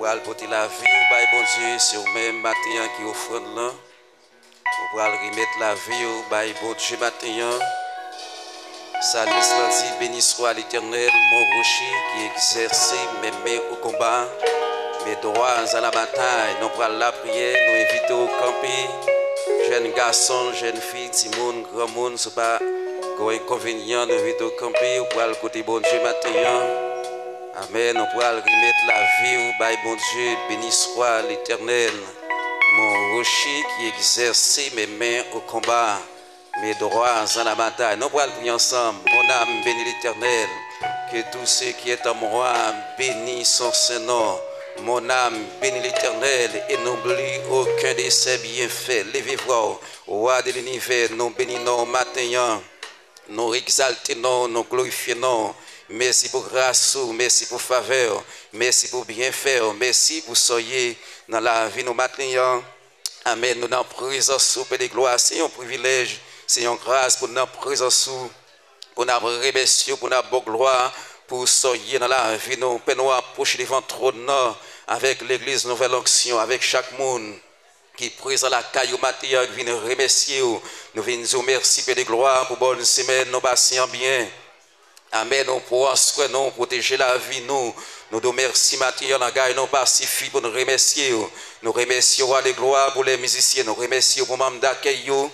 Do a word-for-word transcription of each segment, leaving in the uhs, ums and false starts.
Pral pote lavi w bay Bondye, se ou menm maten an ki ofrann lan. Ou pral remèt lavi w bay Bondye maten an. Salmis lan di, Béni soit l'Éternel, mon rocher qui exerce mes mains au combat, mes doigts à la bataille. Nou pral lapriyè, nou envite w kanpe. Jèn gason, jèn fi, timoun, granmoun, si w pa gen enkonvenyan, nou envite w kanpe. Ou pral kote Bondye maten an. Amèn. Ou pral remèt lavi w bay Bondye. Béni soit l'Éternel, mon rocher qui exerce mes mains au combat, mes doigts à la bataille. Nou pral priye ansanm. Mon âme bénit l'Éternel, que tout ce qui est en moi bénisse son saint nom. Mon âme bénit l'Éternel et n'oublie aucun de ses bienfaits. Leve vwa w. Wa de linivè, nou beni non w maten an. Nou egzalte non w, nou glorifye non w. Mèsi pou gras ou, mèsi pou favè w, mèsi pou byenfè w, mèsi pou sa w ye nan lavi nou maten an. Amèn. Nou nan prezans ou, Pè de glwa. Se yon privilèj, se yon gras pou n nan prezans ou, pou n ap remèsye w, pou n ap ba w glwa pou sa w ye nan lavi nou. Pè, nou apwoche devan twòn nan avèk legliz Nouvèl Onksyon, avèk chak moun ki prezan lakay yo maten an, ki vin remèsye w. Nou vin di w mèsi, Pè de glwa, pou bòn semèn nou pase an byen. Amèn. Ou pran swen nou, ou pwoteje lavi nou. Nou di w mèsi maten an, langay nou pa sifi pou n remèsye w. Nou remèsye w, Wa de glwa, pou lè mizisyen. Nou remèsye w pou manm dakèy yo.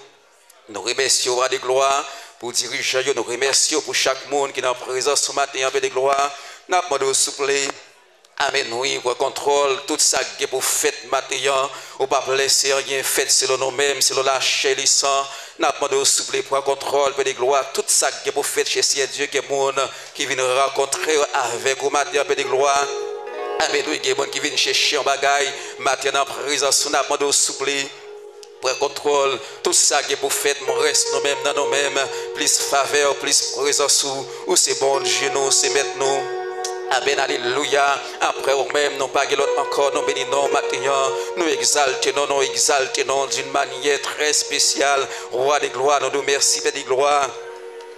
Nou remèsye w, Wa de glwa, pou dirijan yo. Nou remèsye w pou chak moun ki nan prezans ou maten an, Pè de glwa. N ap mande w, souple, Amèn, wi, pran kontwòl tout sa k gen pou fèt maten an. Ou p ap lèse anyen fèt selon nou menm, selon lachè e lesan. N ap mande w, souple, pran kontwòl, Pè de glwa, tout sa k gen pou fèt, chè Seyè Dye, gen moun ki vin rankontre avèk ou maten an, Pè de glwa. Amèn, wi, gen moun ki vin chèche yon bagay maten an nan prezans ou. N ap mande w, souple, Pran kontwòl tout sa gen pou fèt, m rès nou menm nan nou menm. Plis favè w, plis prezans ou. Ou se Bondye nou, ou se Mèt nou. Amèn, alelouya. Apre ou menm, nou pa gen lòt ankò. Nou beni non w maten an. Nou egzalte non, nou egzalte non w d'une manière très spéciale. Wa de glwa, nou di w mèsi, Pè de glwa.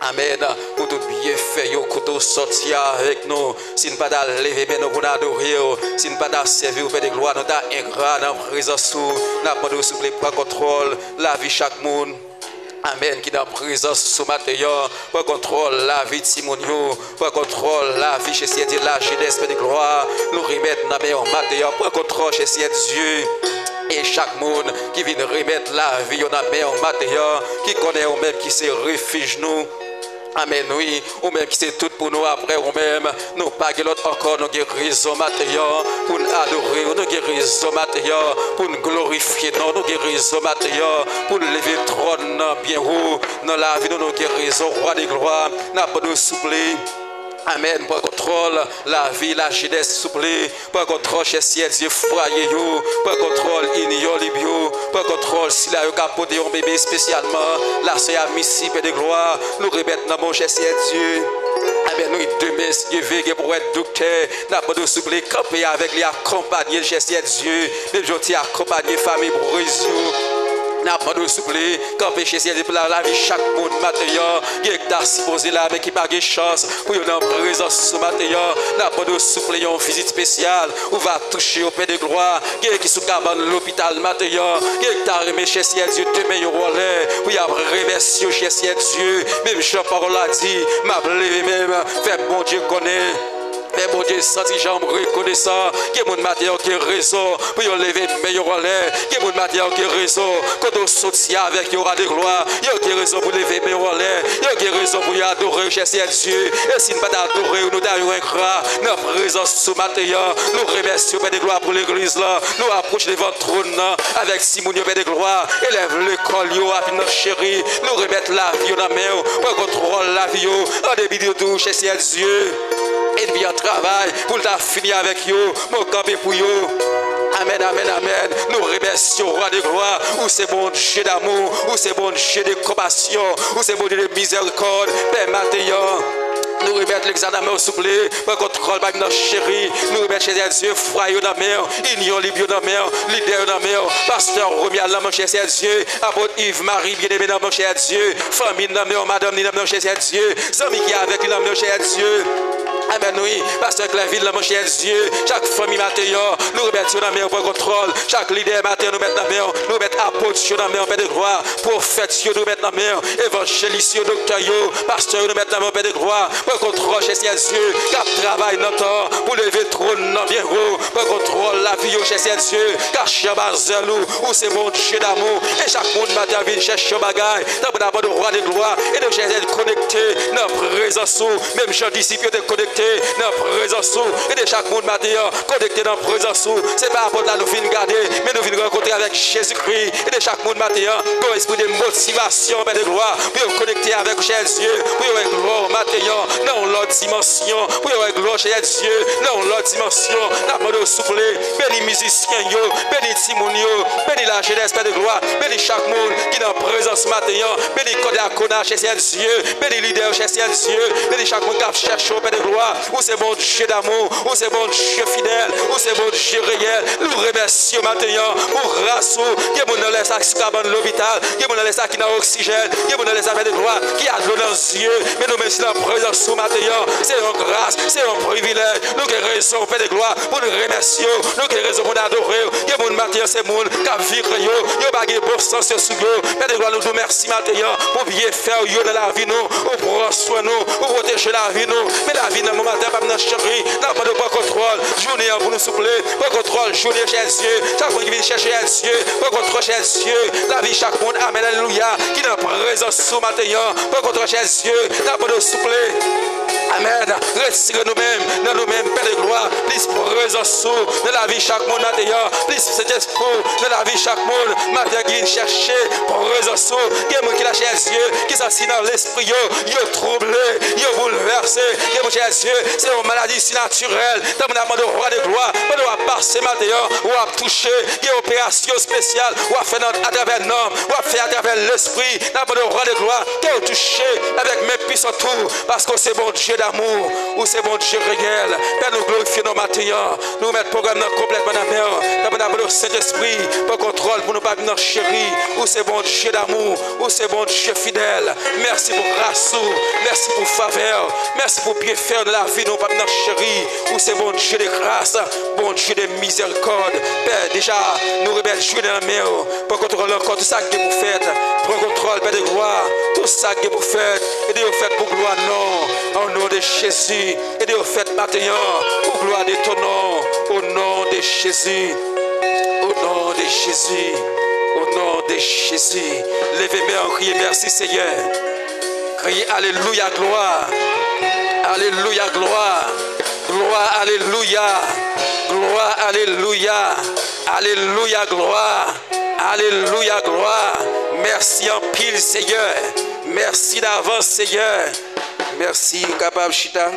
Amèn. Pou tout byenfè yo, kote w sòti avèk nou. Si n pa ta leve men nou pou n adore w, si n pa ta sèvi w, Pè de glwa, nou ta engra nan prezans ou. N ap mande w, souple, pran kontwòl lavi chak moun. Amèn. Ki nan prezans ou maten an, pran kontwòl lavi timoun yo, pran kontwòl lavi, chè Seyè Dye, lajenès, Pè de glwa. Nou remèt nan men w maten an, pran kontwòl, chè Seyè Dye. E chak moun ki vin remèt lavi yo nan men w maten an, ki konnen ou menm ki se refij nou. Amèn, wi. Ou menm ki se tout pou nou, apre ou menm, nou pa gen lòt ankò. Nou gen rezon maten an pou n adore w. Nou gen rezon maten an pou n glorifye non w. Nou gen rezon maten an pou n leve twòn nan byen wo nan lavi nou. Nou gen rezon, Wa de glwa. N ap mande w, souple. Amèn. Pran kontwòl lavi lajenès, souple. Pran kontwòl, chè Seyè Dye, fwaye yo. Pran kontwòl inyon lib yo. Pran kontwòl sila yo k ap pote yon bebe espesyalman. Lasè Amisi, Pè de glwa, nou remèt nan men w, chè Seyè Dye. Amèn, wi, demen, si Dye ve, gen pou wè doktè. N ap mande w, souple, kanpe avèk li, akonpanye l, chè Seyè Dye. Menm jan w te akonpanye fanmi Brezyo. N ap mande w, souple, kanpe, chè Seyè Dye, pou la, lavi chak moun maten an. Gen ki ta sipoze la, men ki pa gen chans pou yo nan prezans ou maten an. N ap mande w, souple, yon vizit espesyal. Ou va touche yo, Pè de glwa. Gen ki sou kabann lopital maten an. Gen ki ta renmen, chè Seyè Dye, demen yo anlè pou y ap remèsye w, chè Seyè Dye. Menm jan pawòl la di, m ap leve men m, fè Bondye konnen. Fè Bondye santi jan m rekonesan. Gen moun maten an ki gen rezon pou yo leve men yo anlè. Gen moun maten an ki gen rezon kote w soti avèk yo, Wa de glwa. Yo gen rezon pou leve men yo anlè. Yo gen rezon pou yo adore w, chè Seyè Dye. E si n pa t adore w, nou ta yon engra nan prezans ou maten an. Nou remèsye w, Pè de glwa, pou legliz la. Nou apwoche devan twòn nan avèk timoun yo, Pè de glwa. Elèv lekòl yo, ap nan cheri. Nou remèt lavi yo nan men w. Pran kontwòl lavi yo. An debi de tou, chè Seyè Dye. Ènmi an travay pou l ta fini avèk yo. Men w kanpe pou yo. Amèn, amèn, amèn. Nou remèsye w, Wa de glwa. Ou se Bondye damou. Ou se Bondye de konpasyon. Ou se Bondye de mizèrikòd. Pè, maten an, nou remèt legliz la nan men w, souple. Pran kontwòl, bay m nan cheri. Nou remèt, chè Seyè Dye, fwaye yo nan men w. Inyon lib yo nan men w. Lidè yo nan men w. Pastè Romuald nan men w, chè Seyè Dye. Apot Yves Marie, byeneme nan men w, chè Dye. Fanmi nan men w, madanm ni nan men w, chè Dye. Zanmi ki avèk li nan men w, chè Dye. Amèn, wi. Pastè Clerville, nan men w, Seyè Dye, chak fanmi maten an, nou remèt yo nan men w, pran kontwòl. Chak lidè maten an, nou met nan men w, nou remèt apot yo nan men w, Pè de glwa. Pwofèt yo, nou met nan men w. Evanjelis yo, doktè yo, pastè yo, nou met nan men w, Pè de glwa. Pran kontwòl, chè Seyè Dye, k ap travay nan tan pou leve twòn nan byen wo. Pran kontwòl lavi yo, chè Seyè Dye, kache anba zèl ou. Ou se Bondye damou. E chak moun maten an vin chèche yon bagay. Tanpri, n ap mande w, Wa de glwa, ede w, chè Seyè Dye, konekte nan prezans ou. Menm jan disip yo te konekte nan prezans ou. Ede chak moun maten an konekte nan prezans ou. Se pa apot la nou vin gade, men nou vin rankontre avèk Jezikri. Ede chak moun maten an gen yon espri de motivasyon, Pè de glwa, pou yo konekte avèk ou, chè Dye, pou yo wè glwa w maten an nan yon lòt dimansyon, pou yo wè glwa w, chè Dye, nan yon lòt dimansyon. N ap mande w, souple, beni mizisyen yo, beni timoun yo, beni lajenès, Pè de glwa, beni chak moun ki nan prezans maten an, beni kò dyakona, chè Seyè Dye, beni lidè yo, chè Seyè Dye, beni chak moun k ap chèche w, Pè de glwa. Ou se Bondye damou, ou se Bondye fidèl, ou se Bondye reyèl. Nou remèsye w maten an pou gras ou. Gen moun nan lè sa ki sou kabann lopital, gen moun nan lè sa ki nan oksijèn, gen moun nan lè sa, Pè de glwa, ki a dlo nan zye. Men nou menm, si nan prezans ou maten an, se yon gras, se yon privilèj. Nou gen rezon, Pè de glwa, pou n remèsye w. Nou gen rezon pou n adore w. Gen moun maten an, se moun k ap vire yo. Yo pa gen bon sans yo sou yo. Pè de glwa, nou di w mèsi maten an pou byenfè w yo nan lavi nou. Ou pran swen nou. Ou pwoteje lavi nou. Men lavi nan moman maten an p ap nan cheri. N ap mande w pran kontwòl jounen an pou nou, souple. Pran kontwòl jounen, chè Dye. Chak moun ki vin chèche, chè Dye, pran kontwòl, chè Dye, lavi chak moun. Amèn, alelouya. Ki nan prezans ou maten an. Pran kontwòl, chè Dye. N ap mande w, souple. Amèn. Retire nou menm, nan nou menm, Pè de glwa, plis prezans ou nan lavi chak moun maten an, plis Sentespri ou nan lavi chak moun maten an ki vin chèche prezans ou. Gen moun ki la, chè Dye, ki santi nan lespri yo, yo twouble, yo boulvèse. Gen moun, chè Dye, se yon maladi sinatirèl. Tanpri, n ap mande w, Wa de glwa, pandan w ap pase maten an, w ap touche. Gen operasyon espesyal w ap fè nan, atravè nanm, w ap fè atravè lespri. N ap mande w, Wa de glwa, ke w touche avèk men pwisan ou, paske w se Bondye damou, ou se Bondye reyèl. Pè, nou glorifye non maten an. Nou remèt pwogram nan konplètman nan men w. Tanpri, n ap mande w, Sentespri, pran kontwòl pou nou pa vin nan cheri. Ou se Bondye damou, ou se Bondye fidèl. Mèsi pou gras ou, mèsi pou favè w, mèsi pou byenfè w nan lavi nou, pa vin nan cheri. Ou se Bondye de gras, Bondye de mizèrikòd. Pè, deja, nou remèt jounen nan men w. Pran kontwòl ankò, tout sa k gen pou fèt. Pran kontwòl, Pè de glwa, tout sa k gen pou fèt. Ede yo fèt pou glwa non. Au nom de Jésus. Ede yo fèt maten an pou glwa de ton non. Au nom de Jésus. Au nom de Jésus. Au nom de Jésus. Leve men w, kriye mèsi, Seyè. Kriye alelouya, glwa. Alelouya, glwa. Glwa, alelouya. Glwa, alelouya. Alelouya, glwa. Alelouya, glwa. Mèsi anpil, Seyè. Mèsi davans, Seyè. Mèsi, ou kapab chita.